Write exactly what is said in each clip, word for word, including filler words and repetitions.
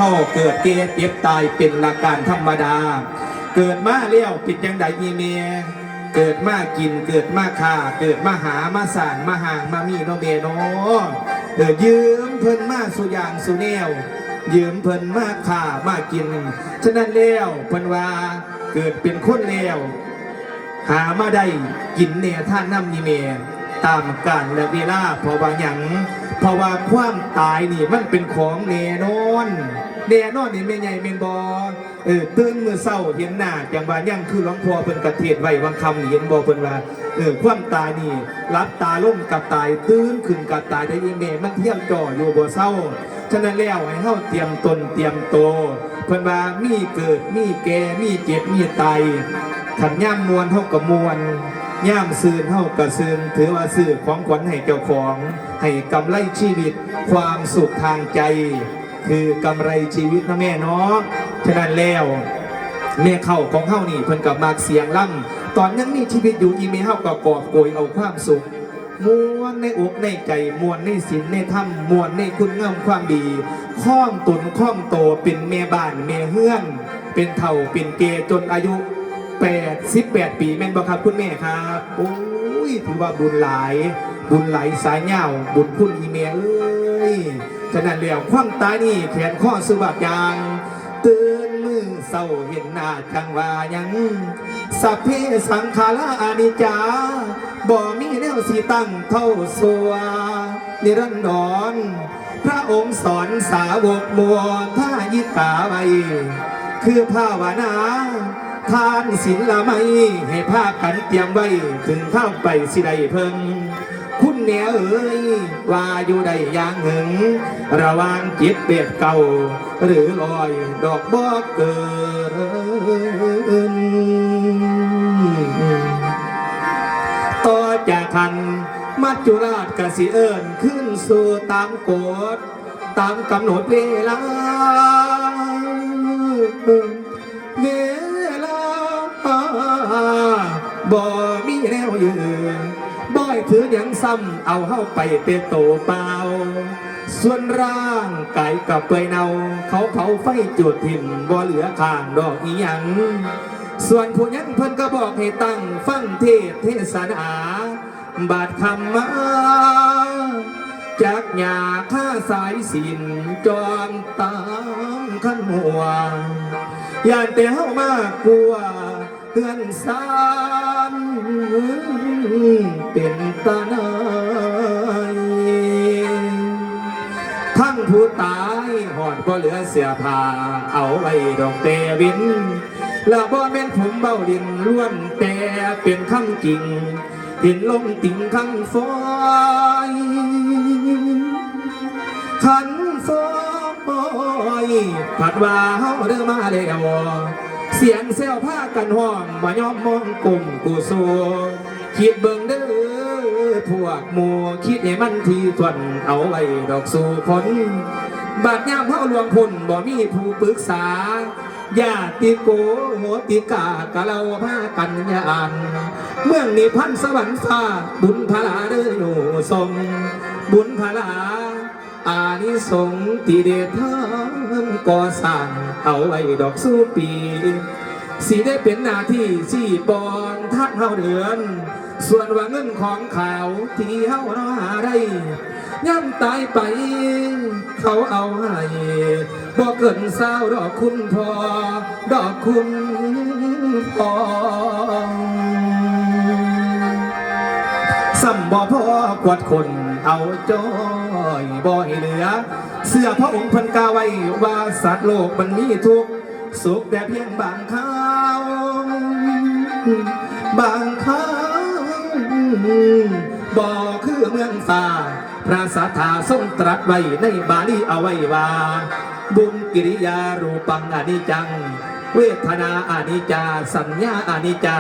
เฮาเกิดแก่เจ็บตายเป็นหลักการธรรมดา เกิดมาแล้วเป็นจั่งใดอีแม่ เกิดมากิน เกิดมาฆ่า เกิดมาหา มาสร้าง มาฮ้าง มามีเนาะแม่เนาะ เออ ยืมเพิ่นมาสู่อย่างสู่แนว ยืมเพิ่นมาฆ่ามากิน ฉะนั้นแล้วเพิ่นว่าเกิดเป็นคนแล้ว หามาได้กินแหน่ทานนำนี่แม่ ตามกาลและเวลา เพราะว่าหยัง เพราะว่าความตายนี่มันเป็นของแน่นอน แน่นอนนี่แม่ใหญ่แม่นบ่ เออ ตื่นมื้อเช้าเห็นหน้า จั่งว่ายังคือหลวงพ่อเพิ่นกะเทศน์ไว้วังค่ำนี่ เห็นบ่ เพิ่นว่า เออ ความตายนี่ หลับตาลงกะตาย ตื่นขึ้นกะตาย ได้อีแม่มันเทียมจ่ออยู่บ่เซา ฉะนั้นแล้วให้เฮาเตรียมตนเตรียมโต เพิ่นว่ามีเกิด มีแก่ มีเจ็บ มีตาย คันยามม่วนเฮากะม่วน ยามซื่นเฮากะซื่น ถือว่าซื้อของขวัญให้เจ้าของ ให้กำไรชีวิต ความสุขทางใจ คือกำไรชีวิตเนาะแม่เนาะ ฉะนั้นแล้ว แม่เฒ่าของเฮานี่เพิ่นกะมักเสียงลำ ตอนยังมีชีวิตอยู่อีแม่เฮากะกอบโกยเอาความสุข ม่วนในอกในใจ ม่วนในศีลในธรรม ม่วนในคุณงามความดี ครองตนครองโต เป็นแม่บ้านแม่เฮือน เป็นเฒ่าเป็นแก่จนอายุแปดสิบแปดปี แม่นบ่ครับคุณแม่ครับ โอ้ย ถือว่าบุญหลาย บุญหลายสายยาว บุญคุณอีแม่เอ้ย ฉะนั้นแล้วความตายนี่แขนคอสุบากยาง ตื่นมื้อเช้าเห็นหน้าจั่งว่าหยัง สัพเพสังขาราอนิจจา บ่มีแนวสิตั้งเท่าชั่วนิรันดร พระองค์สอนสาวกโมทายิกาไว้ คือภาวนา ทานศีลละไม ให้พากันเตรียมไว้ ถึงคราวไปสิได้เพิ่ง คุณแม่เอ๋ย ว่าอยู่ได้อย่างหนึ่ง ระหว่างเจ็ดแปดเก้า หรือร้อยดอกบ่เกิน ต่อจากหั้น มัจจุราชกะสิเอิ้นคืนสู่ตามกฎ ตามกำหนดเวลา เวลา บ่มีแนวยืน บ่ให้ถือหยังซ้ำ เอาเฮาไปแต่โตเปล่า ส่วนร่างกายกะเปื่อยเน่า เขาเผาไฟจุดถิ่ม บ่เหลือข้างดอกอีหยัง ส่วนผู้ยังเพิ่นกะบอกให้ตั้งฟังเทศน์เทศนา บาดค่ำมา จักหญ้าคาสายสิญจรตามคันหัว ย่านแต่เฮามากลัวเฮือนซานเป็นตาหนาย ทั้งผู้ตายฮอดบ่เหลือเสื้อผ้า เอาไว้ดอกแต่วิน และบ่แม่นผมเว้าเล่น ล้วนแต่เป็นคำจริง เห็นลมติงคันฟอย คันฟอย ผัดว่าเฮาเด้อมาแล้ว เสียงแซวพากันฮ้อง บ่ยอมมองก้มกู้สู่ คิดเบิ่งเด้อพวกหมู่ คิดให้มันถี่ถ้วน เอาไว้ดอกสู่คน บาดยามเฮาล่วงพ้น บ่มีผู้ปรึกษา ญาติโกโหติกากะเล่าพากันยาน เมืองนิพพานสวรรค์ฟ้า บุญพลาเด้ออยู่สม บุญพลา อานิสงส์ที่ได้ทำก่อสร้าง เอาไว้ดอกสู่ปี สิได้เป็นหน้าที่ชี้ปองทางเฮาเดือน ส่วนว่าเงินของขาวที่เฮาหาได้ ย่ำตายไป เขาเอาให้ บ่เกินซาวดอกคุณพ่อ ดอกคุณพ่อ ซ้ำบ่พอกวาดคนเอาจ้อยบ่ให้เหลือ เสื้อพระองค์เพิ่นกล่าวไว้ว่าสัตว์โลกมันมีทุกข์ สุขแต่เพียงบางคราว บางคราว บ่คือเมืองฟ้า พระสัทธาทรงตรัสไว้ในบาลีเอาไว้ว่า บุญกิริยารูปังอนิจจัง เวทนาอนิจจา สัญญาอนิจจา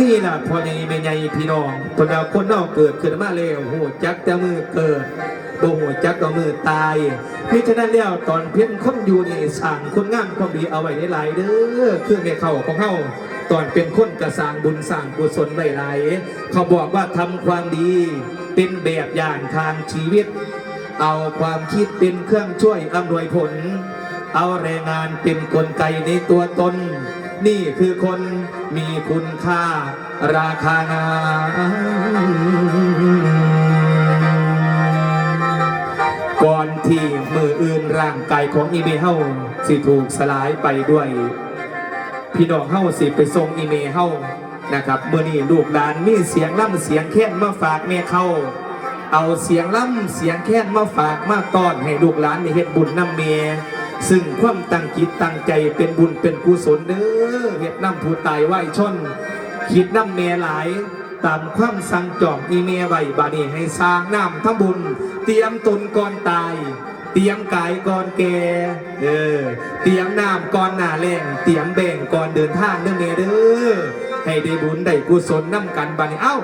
นี่ล่ะพ่อใหญ่แม่ใหญ่พี่น้อง เพิ่นว่าคนเฮาเกิดขึ้นมาแล้ว ฮู้จักแต่มื้อเกิด บ่ฮู้จักแต่มื้อตาย มิฉะนั้นแล้วตอนเพ็ญคนอยู่นี่สร้างคุณงามความดีเอาไว้หลายๆเด้อ คือแม่เฒ่าของเฮา ตอนเป็นคนกะสร้างบุญสร้างกุศลไว้หลาย เขาบอกว่าทำความดีเป็นแบบอย่างทางชีวิต เอาความคิดเป็นเครื่องช่วยอำนวยผล เอาแรงงานเป็นกลไกในตัวตน นี่คือคนมีคุณค่าราคางาม ก่อนที่มื้ออื่นร่างกายของอีเมเฮาสิถูกสลายไปด้วย พี่น้องเฮาสิไปส่งอีเมเฮานะครับ มื้อนี้ลูกหลานมีเสียงลำเสียงแคนมาฝากแม่เขา เอาเสียงลำเสียงแคนมาฝากมาต้อนให้ลูกหลานได้เฮ็ดบุญนำแม่ ซึ่งความตั้งจิตตั้งใจเป็นบุญเป็นกุศลเด้อ เฮ็ดนำผู้ตายไว้ชน คิดนำแม่หลาย ตามความสั่งจองอีแม่ไว้ บาดนี้ให้สร้างน้ำทำบุญ เตรียมตนก่อนตาย เตรียมกายก่อนแก่ เออ เตรียมน้ำก่อนหน้าแล้ง เตรียมแบงก่อนเดินทางเด้อแม่เด้อ ให้ได้บุญได้กุศลนำกันบาดนี้ เอ้า